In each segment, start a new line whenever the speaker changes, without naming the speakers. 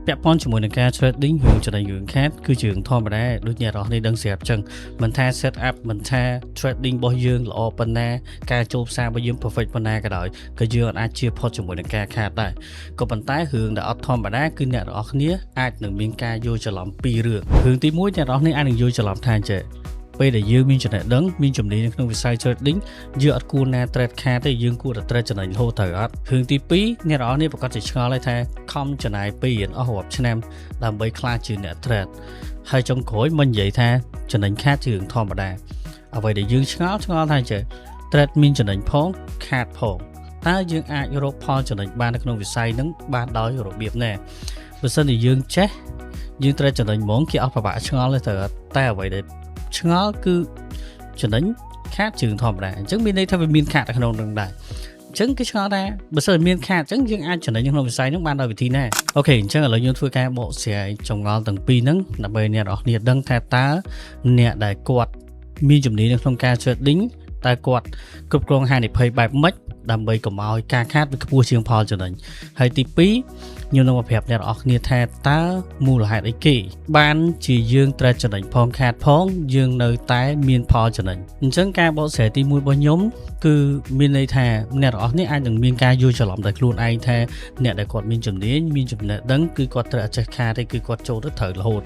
ពាក់ព័ន្ធជាមួយនឹងការ trading រឿងចំណេញរឿងខាតគឺជារឿងធម្មតាដូចអ្នកនរនេះដឹងស្រាប់ចឹងមិនថា set up មិនថា trading របស់យើងល្អប៉ុណ្ណាការចូលផ្សាររបស់យើង perfect ប៉ុណ្ណាក៏ដោយក៏យើងអាចជៀសផុតជាមួយនឹងការខាតដែរក៏ប៉ុន្តែរឿងដែលអត់ធម្មតាគឺអ្នកនរគ្នាអាចនឹងមានការយល់ច្រឡំពីររឿងរឿងទី1អ្នកនរគ្នាអាចនឹងយល់ច្រឡំថាអញ្ចេះពេលដែលយើងមានចំណេះដឹងមានជំនាញនៅក្នុងវិស័យ trading យើងអត់គួរណា trade ខាតទេយើងគួរតែ trade ចំណេញរហូតត្រូវអត់រឿងទី2អ្នកនរគ្នាប្រកាសជាឆ្ងល់ហើយថាខំចំណាយពេលរៀនអស់រាប់ឆ្នាំដើម្បីក្លាយជាអ្នក trade ហើយចុងក្រោយមិននិយាយថាចំណេញខាតជារឿងធម្មតាអ្វីដែលយើងឆ្ងល់ឆ្ងល់ថាចេះ trade មានចំណេញផងខាតផងតើយើងអាចរកផលចំណេញបាននៅក្នុងវិស័យហ្នឹងបានដោយរបៀបណាបើសិនជាយើងចេះយើងត្រូវចំណេញហ្មងគេអត់ប្របាក់ឆ្ងល់ទេត្រូវអត់តែអ្វីដែលឆ្ងល់គឺចំណេញខាតជារឿងធម្មតាអញ្ចឹងមានន័យថាវាមានខាតនៅក្នុងនឹងដែរអញ្ចឹងគេឆ្ងល់ថាបើសិនមានខាតអញ្ចឹងយើងអាចចំណេញក្នុងវិស័យហ្នឹងបានដោយវិធីណាOK អញ្ចឹងឥឡូវយើងធ្វើការបកស្រាយចម្ងល់ទាំងពីរហ្នឹងដើម្បីអ្នកនរគ្នាដឹងថាតើអ្នកដែលគាត់មានជំនាញនៅក្នុងការ trading តើគាត់គ្រប់គ្រងហានិភ័យបែបម៉េចដើម្បីកុំឲ្យការខាតវាខ្ពស់ជាងផលចំណេញហើយទី2ខ្ញុំនឹងមកប្រាប់អ្នកនរគ្នាថាតើមូលហេតុអីគេបានជាយើងត្រូវចំណេញផងខាតផងយើងនៅតែមានផលចំណេញអញ្ចឹងការបកស្រាយទី1របស់ខ្ញុំគឺមានន័យថាអ្នកនរគ្នាអាចនឹងមានការយល់ច្រឡំដោយខ្លួនឯងថាអ្នកដែលគាត់មានជំនាញមានចំណេះដឹងគឺគាត់ត្រូវអត់ចេះខាតទេគឺគាត់ចូលទៅត្រូវរហូត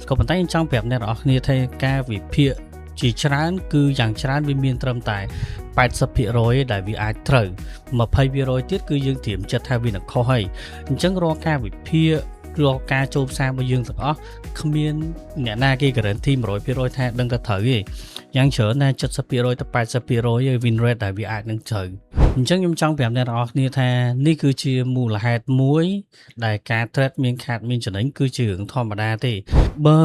ក៏ប៉ុន្តែខ្ញុំចង់ប្រាប់អ្នកនរគ្នាថាការវិភាគជាច្រើនគឺយ៉ាងច្រើនវាមានត្រឹមតែ80%ដែលវាអាចត្រូវ20%ទៀតគឺយើងត្រៀមចិត្តថាវានឹងខុសហើយអញ្ចឹងរាល់ការវិភាគរាល់ការចូលផ្សាររបស់យើងទាំងអស់គ្មានអ្នកណាគេ guarantee 100%ថាដឹងតែត្រូវទេយ៉ាងច្រើនណា70%ទៅ80%ឯ win rate ដែលវាអាចនឹងត្រូវអញ្ចឹងខ្ញុំចង់ប្រាប់អ្នកទាំងអស់គ្នាថានេះគឺជាមូលហេតុមួយដែលការ trade មានខាតមានចំណេញគឺជារឿងធម្មតាទេបើ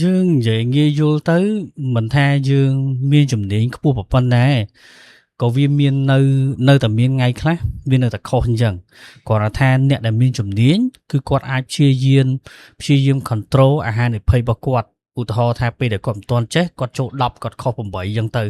យើងនិយាយងាយយល់ទៅមិនថាយើងមានជំនាញខ្ពស់ប៉ុណ្ណាក៏វាមាននៅតែមានថ្ងៃខ្លះវានៅតែខុសអញ្ចឹងគ្រាន់តែថាអ្នកដែលមានជំនាញគឺគាត់អាចព្យាយាម control អាហានិភ័យរបស់គាត់ឧទាហរណ៍ថាពេលដែលគាត់មិនទាន់ចេះគាត់ចូល10គាត់ខុស8អញ្ចឹងទៅឥ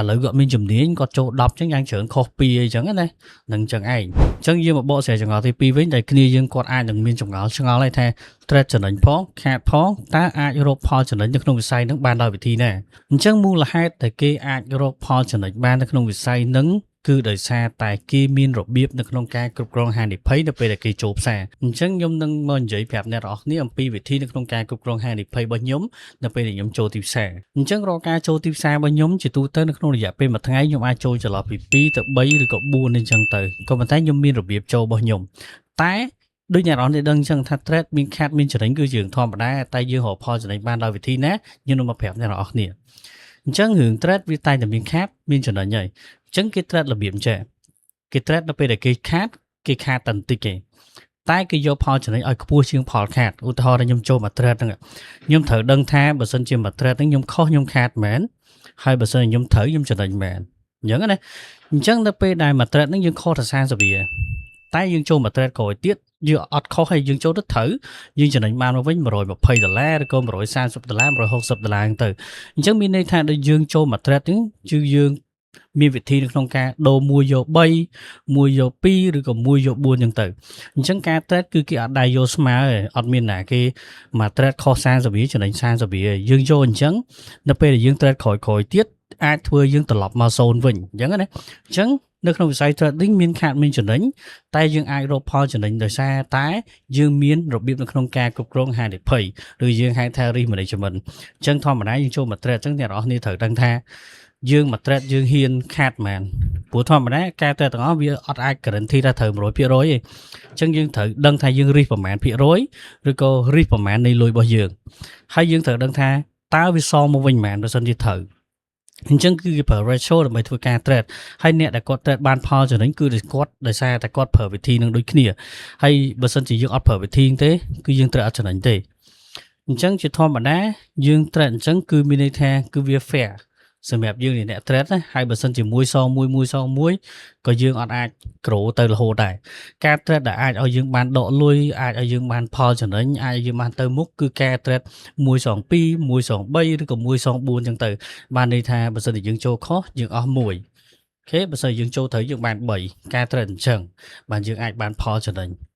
ឡូវគាត់មានជំនាញគាត់ចូល10អញ្ចឹងយ៉ាងច្រើនខុស2អីចឹងណានឹងអញ្ចឹងឯងអញ្ចឹងយើងមកបកស្រាយចម្ងល់ទី2វិញដែលគ្នាយើងគាត់អាចនឹងមានចម្ងល់ឆ្ងល់ហើយថា trade ចំណេញផងខាតផងតើអាចរកផលចំណេញនៅក្នុងវិស័យហ្នឹងបានដោយវិធីណាអញ្ចឹងមូលហេតុដែលគេអាចរកផលចំណេញបាននៅក្នុងវិស័យហ្នឹងគឺដោយសារតែគេមានរបៀបនៅក្នុងការគ្រប់គ្រងហានិភ័យនៅពេលដែលគេចូលផ្សារអញ្ចឹងខ្ញុំនឹងមកនិយាយប្រាប់អ្នកនរគ្នាអំពីវិធីនៅក្នុងការគ្រប់គ្រងហានិភ័យរបស់ខ្ញុំនៅពេលដែលខ្ញុំចូលទីផ្សារអញ្ចឹងរាល់ការចូលទីផ្សាររបស់ខ្ញុំជាទូទៅនៅក្នុងរយៈពេលមួយថ្ងៃខ្ញុំអាចចូលចន្លោះពី2ទៅ3ឬក៏4អញ្ចឹងទៅក៏ប៉ុន្តែខ្ញុំមានរបៀបចូលរបស់ខ្ញុំតែដូចអ្នកនរនេះដឹងអញ្ចឹងថា trade មានខាតមានចំណេញគឺជារឿងធម្មតាតែយើងរកផលចំណេញបានដោយវិធីណាខ្ញុំនឹងមកប្រាប់អ្នកនរគ្នាអញ្ចឹងរឿង trade វាតែងតែមានខាតមានចំណេញហើយអញ្ចឹងគេ trade របៀបចេះគេ trade ដល់ពេលដែលគេខាតគេខាតតែបន្តិចគេតែគេយកផលចំណេញឲ្យខ្ពស់ជាងផលខាតឧទាហរណ៍ថាខ្ញុំចូលមក trade ហ្នឹងខ្ញុំត្រូវដឹងថាបើសិនជាមួយ trade ហ្នឹងខ្ញុំខុសខ្ញុំខាតមែនហើយបើសិនខ្ញុំត្រូវខ្ញុំចំណេញមែនអញ្ចឹងណាអញ្ចឹងដល់ពេលដែលមួយ trade ហ្នឹងយើងខុសតែ40រៀលតែយើងចូលមួយ trade ក្រោយទៀតយើងអត់ខុសហើយយើងចូលទៅត្រូវយើងចំណេញបានមកវិញ120ដុល្លារឬក៏130ដុល្លារ160ដុល្លារហ្នឹងទៅអញ្ចឹងមានន័យថាដូចយើងចូលមួយ trade ហ្នឹងគឺយើងមានវិធីនៅក្នុងការដូរមួយយក3មួយយក2ឬក៏មួយយក4អញ្ចឹងទៅអញ្ចឹងការ trade គឺគេអត់ដែរយកស្មើទេអត់មានណាគេមួយ trade ខុស40រៀលចំណេញ40រៀលយើងយកអញ្ចឹងនៅពេលដែលយើង trade ក្រោយៗទៀតអាចធ្វើយើងត្រឡប់មក0វិញអញ្ចឹងណាអញ្ចឹងនៅក្នុងវិស័យ trading មានខាតមានចំណេញតែយើងអាចរកផលចំណេញដោយសារតែយើងមានរបៀបនៅក្នុងការគ្រប់គ្រងហានិភ័យឬយើងហៅថា risk management អញ្ចឹងធម្មតាយើងចូលមក trade អញ្ចឹងអ្នកនរគ្នាត្រូវដឹងថាយើងមក trade យើងហ៊ានខាតមែនព្រោះធម្មតាការ trade ទាំងអស់វាអត់អាច guarantee ថាត្រូវ100%ទេអញ្ចឹងយើងត្រូវដឹងថាយើង risk ប្រមាណភាគរយឬក៏ risk ប្រមាណនៃលុយរបស់យើងហើយយើងត្រូវដឹងថាតើវាសងមកវិញប៉ុន្មានបើសិនជាត្រូវអញ្ចឹងគឺគេប្រើ ratio ដើម្បីធ្វើការ trade ហើយអ្នកដែលគាត់ trade បានផលចំណេញគឺគាត់ដោយសារតែគាត់ប្រើវិធីនឹងដូចគ្នាហើយបើសិនជាយើងអត់ប្រើវិធីទេគឺយើងត្រូវអត់ចំណេញទេអញ្ចឹងជាធម្មតាយើង trade អញ្ចឹងគឺមានន័យថាគឺវា fair សម្រាប់យើងអ្នក trade ណាហើយបើសិនជាមួយសងមួយមួយសងមួយក៏យើងអត់អាចក្រូទៅរហូតដែរការ trade ដែលអាចឲ្យយើងបានដកលុយអាចឲ្យយើងបានផលចំណេញអាចឲ្យយើងបានទៅមុខគឺការ trade 1សង2 1សង3ឬក៏1សង4អញ្ចឹងទៅបានន័យថាបើសិនជាយើងចូលខុសយើងអស់1 OK បើសិនយើងចូលត្រូវយើងបាន3ការ trade អញ្ចឹងបានយើងអាចបានផលចំណេញ។